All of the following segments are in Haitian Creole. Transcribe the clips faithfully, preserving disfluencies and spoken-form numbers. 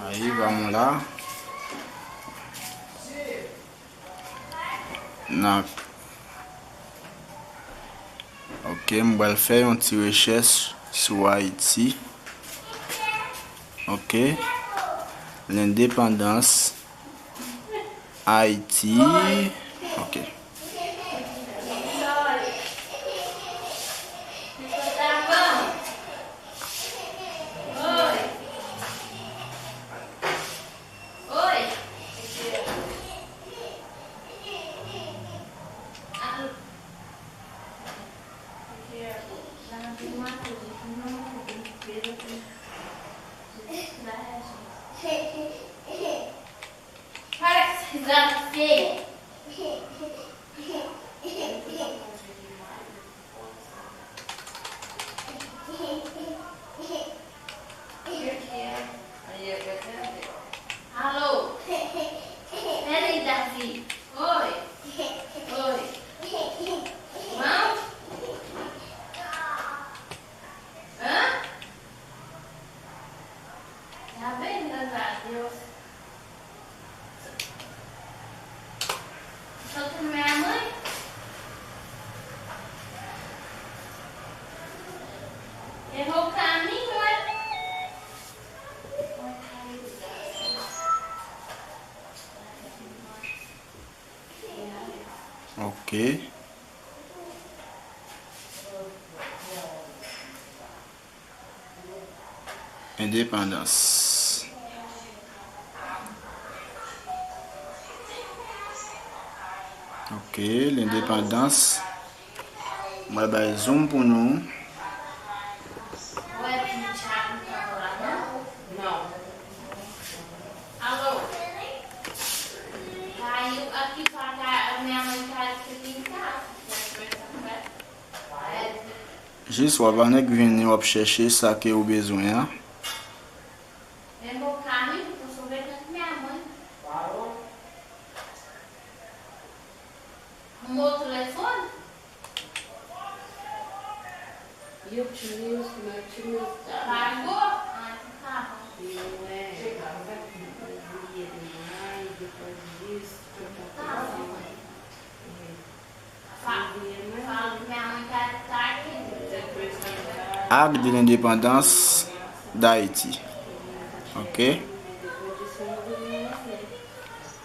Ayi, vamos lá. Nan. Ok, m pral fè yon ti rechèch sou Ayiti. Ok. Lendepandans Ayiti. Ok. Parece que já fez. Alô? Peraí, Davi. Oi. Oi. Vamos? Hã? Tá bem, graças a Deus. Só com minha mãe? Errou o caminho, é? Ok. Endepandans. Ok, lendepandans. Mwen bay zoom pou nou. Jis w ap annik vini, w ap chèche sa ke ou bezwen an. Acte de l'indépendance d'Haïti. Ok.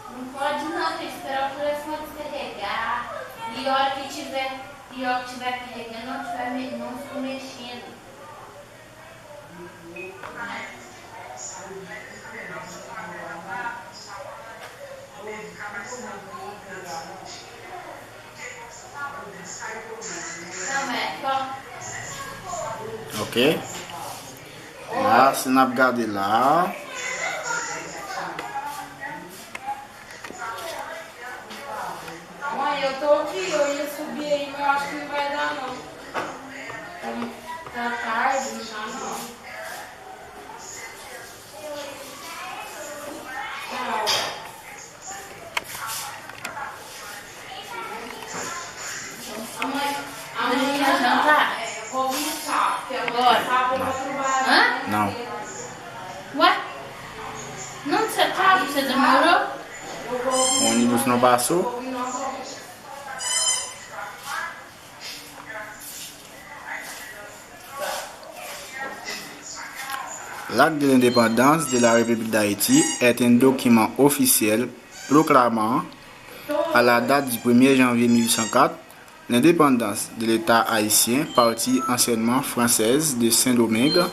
Não pode não, tem que esperar o telefone descarregar. E a hora que tiver, e a hora que tiver carregando, não tiver me- não for mexendo. Ok. La, si n ap gade la. Mãe, eu tô aqui, eu ia subir aí, mas eu acho que não vai dar, não. Tá, tá tarde, não tá, não. Não. Ué? Não, você tá, você demorou? O ônibus não passou? L'acte de l'indépendance de la République d'Haïti est un document officiel proclamant, à la date du premier janvier mille huit cent quatre, l'indépendance de l'État haïtien, partie anciennement française de Saint-Domingue,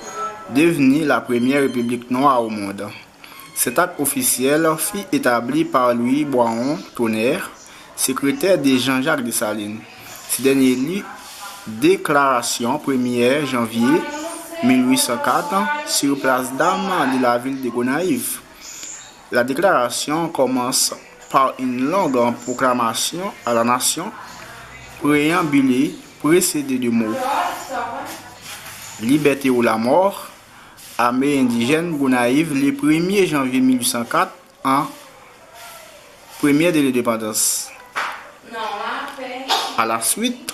devenue la première république noire au monde. Cet acte officiel fut établi par Louis Boiron Tonnerre, secrétaire de Jean-Jacques Dessalines. Ce dernier lit déclaration premier janvier mille huit cent quatre sur place d'armes de la ville de Gonaïves. La déclaration commence par une longue proclamation à la nation, préambulée, précédée de mots: Liberté ou la mort, Armée indigène Gonayiv, le premier janvier mille huit cent quatre, an première de l'indépendance. À la suite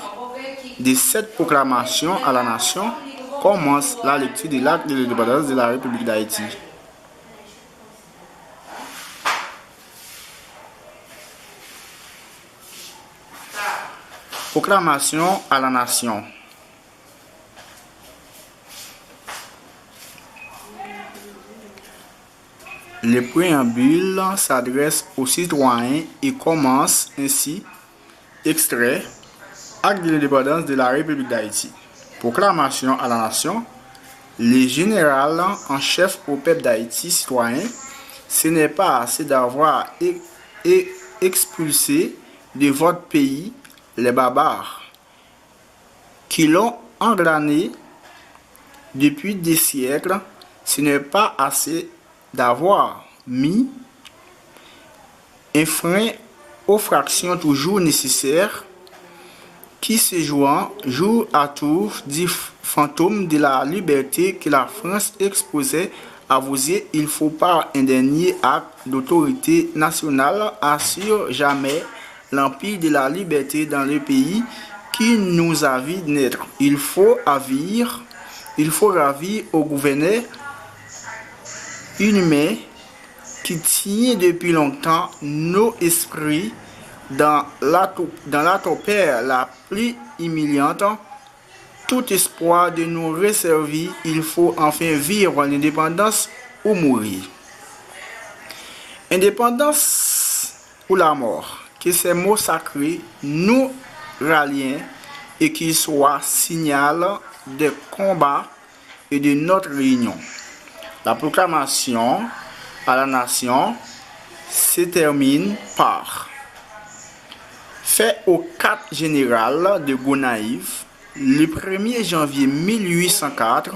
de cette proclamation à la nation, commence la lecture de l'acte de l'indépendance de la République d'Haïti. Proclamation à la nation. Le préambule s'adresse aux citoyens et commence ainsi, extrait, Acte de l'indépendance de la République d'Haïti. Proclamation à la nation. Le général en chef au peuple d'Haïti, citoyens, ce n'est pas assez d'avoir é- é- expulsé de votre pays les barbares qui l'ont engrané depuis des siècles, ce n'est pas assez d'avoir mis un frein aux fractions toujours nécessaires qui se jouent jour à tour du fantôme de la liberté que la France exposait à vos yeux. Il faut par un dernier acte d'autorité nationale assurer jamais l'empire de la liberté dans le pays qui nous a vu naître. Il faut ravir, il faut ravir au gouverneur une main qui tient depuis longtemps nos esprits dans la, tou- dans la torpeur la plus humiliante. Tout espoir de nous resservir, il faut enfin vivre l'indépendance ou mourir. Indépendance ou la mort, que ces mots sacrés nous rallier et qu'ils soient signal de combat et de notre réunion. La proclamation à la nation se termine par fait au quartier général de Gonayiv, le premier janvier mille huit cent quatre,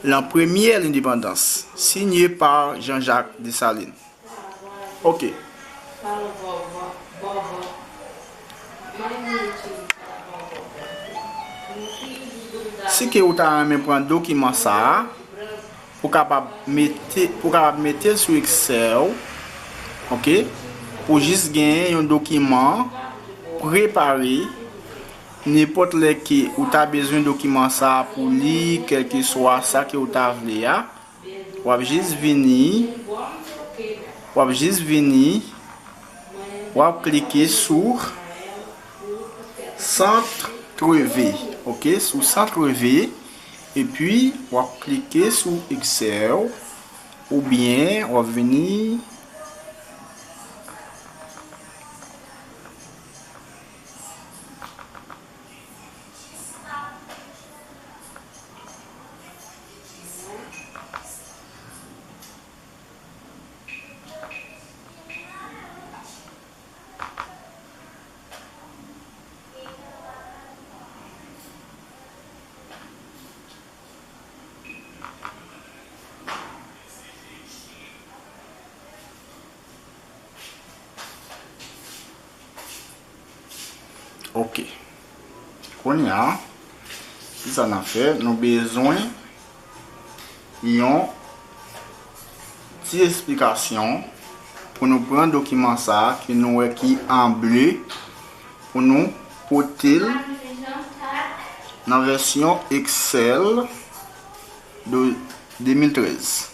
la première indépendance, signée par Jean-Jacques Dessalines. Ok. Si ke ou ta renmen pran dokiman sa a, pou kapab mete, pou kapab mete l sou Excel, ok? Pou jis genyen yon dokiman prepare, nenpòt lè ke ou ta bezwen dokiman sa a pou li, kèlkeswa sa ke ou ta vle a, w ap jis vini, w ap jis vini, w ap klike sou Centre V, ok, sou Centre V, epi w ap klike sou Excel, oubyen w ap vini Ok. Kounye a, ki sa n ap fè? Nou bezwen yon ti esplikasyon pou nou pran dokiman sa a ke nou wè ki an ble, pou nou pote l nan vèsyon Excel de de mil trèz.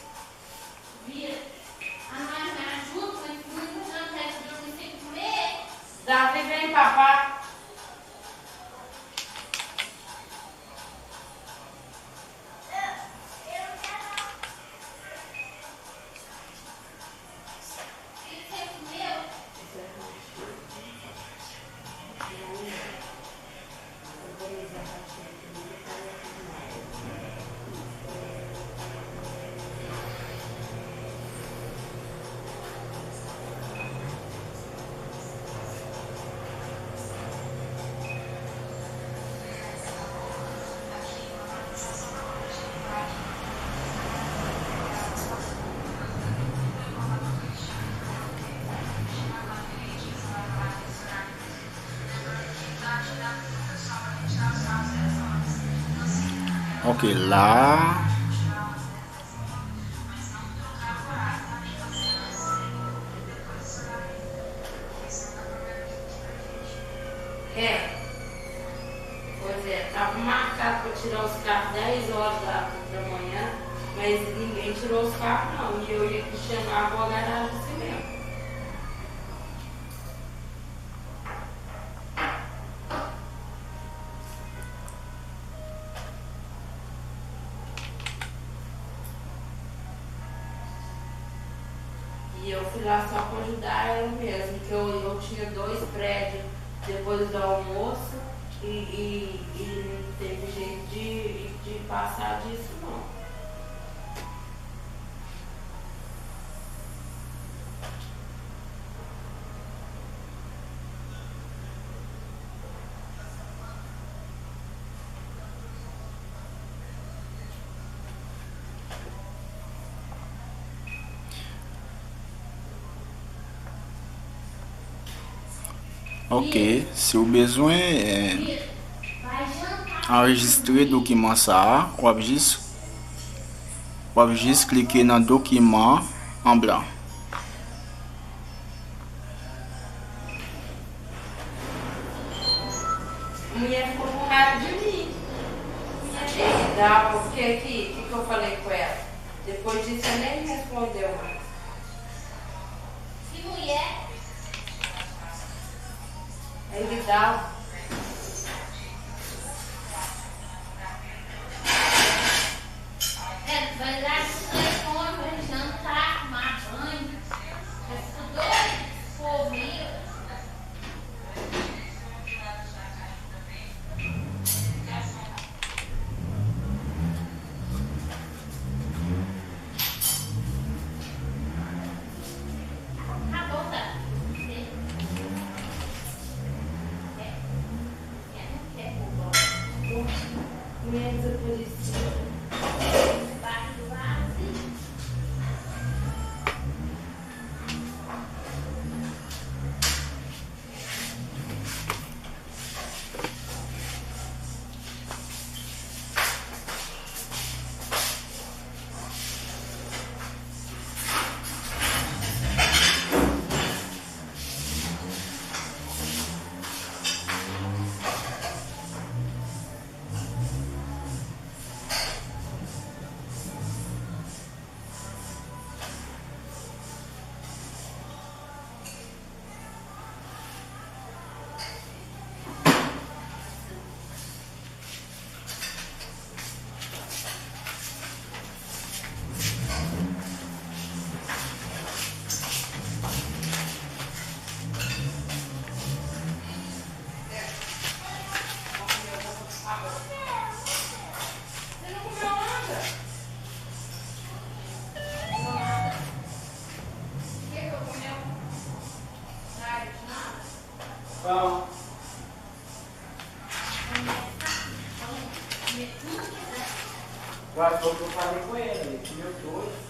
Ok, la. Hey. Pois é, tava marcado pra tirar os carros dez horas da, da manhã, mas ninguém tirou os carros, não. E eu ia questionar a garagem assim mesmo. E eu fui lá só pra ajudar ela mesmo, que eu, eu tinha dois prédios depois do almoço e, e, e não teve jeito de, de passar disso, não. Ok, si w bezwen, eh, anrejistre dokiman sa a, w ap jis, w ap jis klike nan dokiman an blan. Mulher ficou com raiva de mim. Mulher, que que, que que eu falei com ela? Depois disso, ela nem me respondeu mais. Que mulher? Ele dá. É, vai lá, jantar, arrumar banho. Estudou, comeu. Pão. Guarda, eu falei com ele, que eu tô.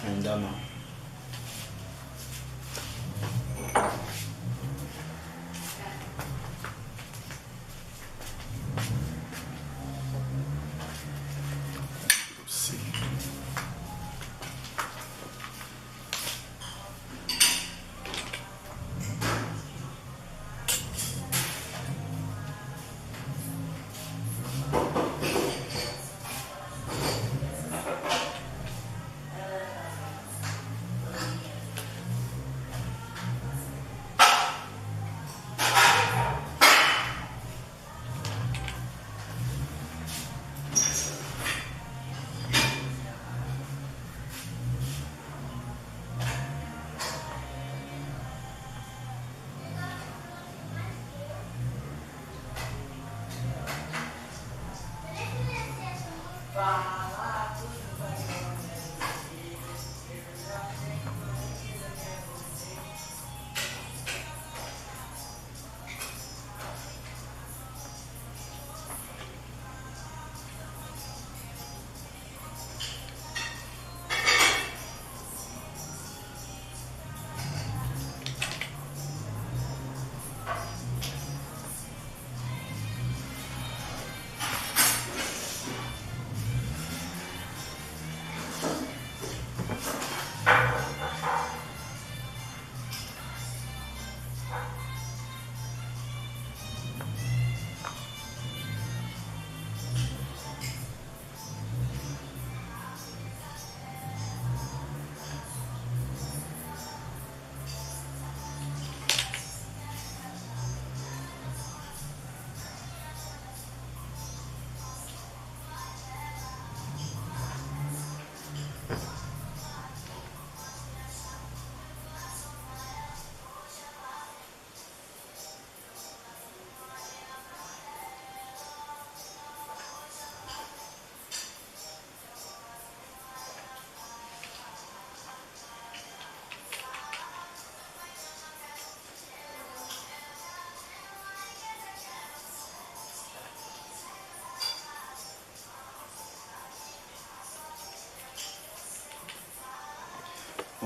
Ainda não.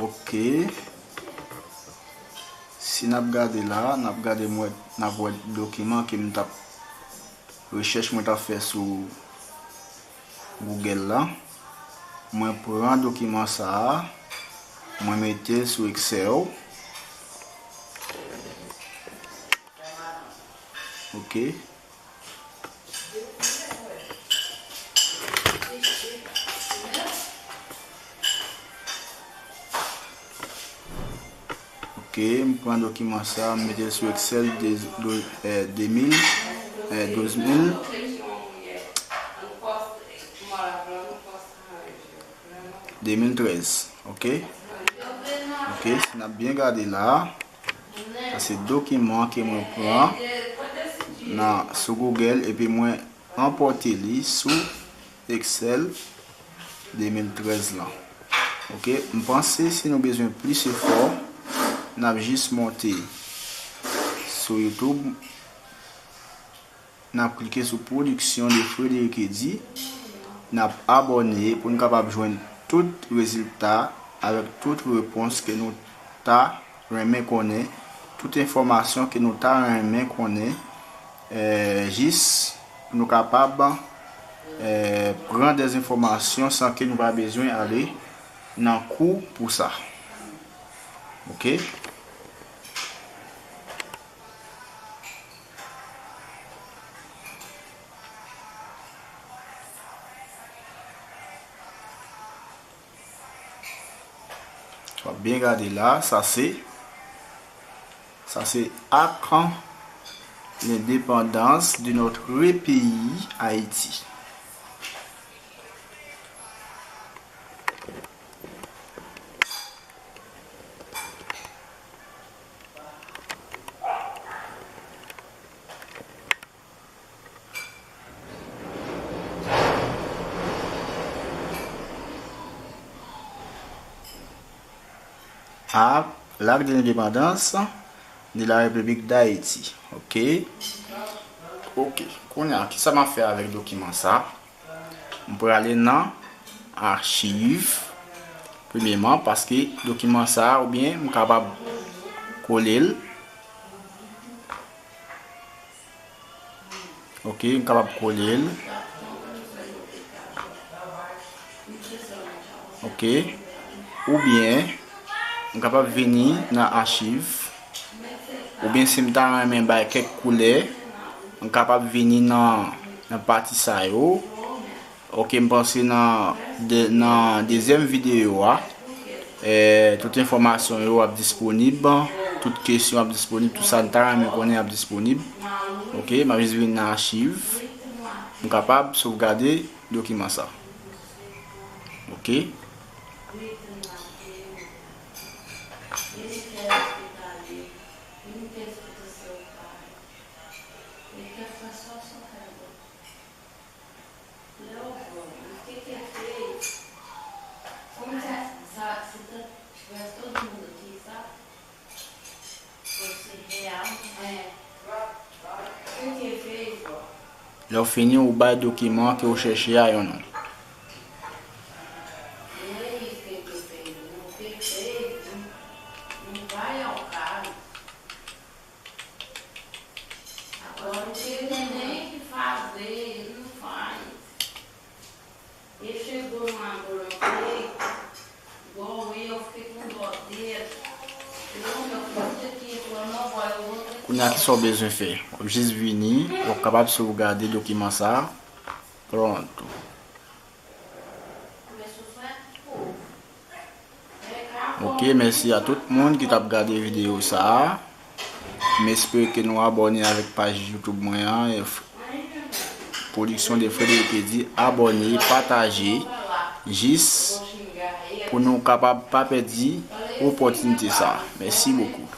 Ok. Si n ap gade la, n ap gade mwen, n ap wè dokiman ke m t ap, rechèch mwen t ap fè sou Google la. Mwen pran dokiman sa a, mwen mete l sou Excel. Ok. Ok, m pran dokiman sa, m mete l sou Excel de, de, eh, de mil, eh, douz mil, de mil trèz, ok? Ok, si n ap byen gade la, sa se dokiman ke mwen pran nan, sou Google, epi mwen enpòte li sou Excel de mil trèz lan. Ok, m panse si nou bezwen plis efò, n ap jis monte sou YouTube, n ap klike sou Production de Frederick Eddy, n ap abòne pou n kapab jwenn tout rezilta avèk tout repons ke nou ta renmen konnen, tout enfòmasyon ke nou ta renmen konnen, eh, jis pou nou kapab, eh, pran dè enfòmasyon san ke nou pa bezwen ale nan kou pou sa. Ok? W ap byen gade la, sa se, sa se Acte l'indépendance de notre pays Haïti. A, L'acte de l'indépendance de la République d'Haïti. Ok. Ok. Kounye a, kisa m ap fè avèk dokiman sa? M prale nan achiv. Premyèman, paske dokiman sa, oubyen m kapab kole l. Ok, m kapab kole l. Ok. Oubyen, m kapab vini nan achiv. Oubyen, si m ta renmen bay kèk koulè, m kapab vini nan, nan pati sa yo. Ok, m panse nan de-, nan dezyèm videyo a, eh, tout enfòmasyon yo ap disponib, tout kesyon ap disponib, tout sa n ta renmen konnen ap disponib. Ok, m ap jis vin nan achiv. M kapab sovgade dokiman sa. Ok. Lè w fini, ou bay dokiman ke w chèche a yon non. Kounye a, kisa w bezwen fè? W ap jis vini, w ap kapab sovgade dokiman sa a. Pronto. Ok, mèsi a tout moun ki t ap gade videyo sa a. M espere ke nou abòne avèk paj YouTube mwen an, e f-, Production de Frederick Eddy. Abòne, pataje, jis pou nou kapab pa pèdi opòtinite sa a. Mèsi bokou.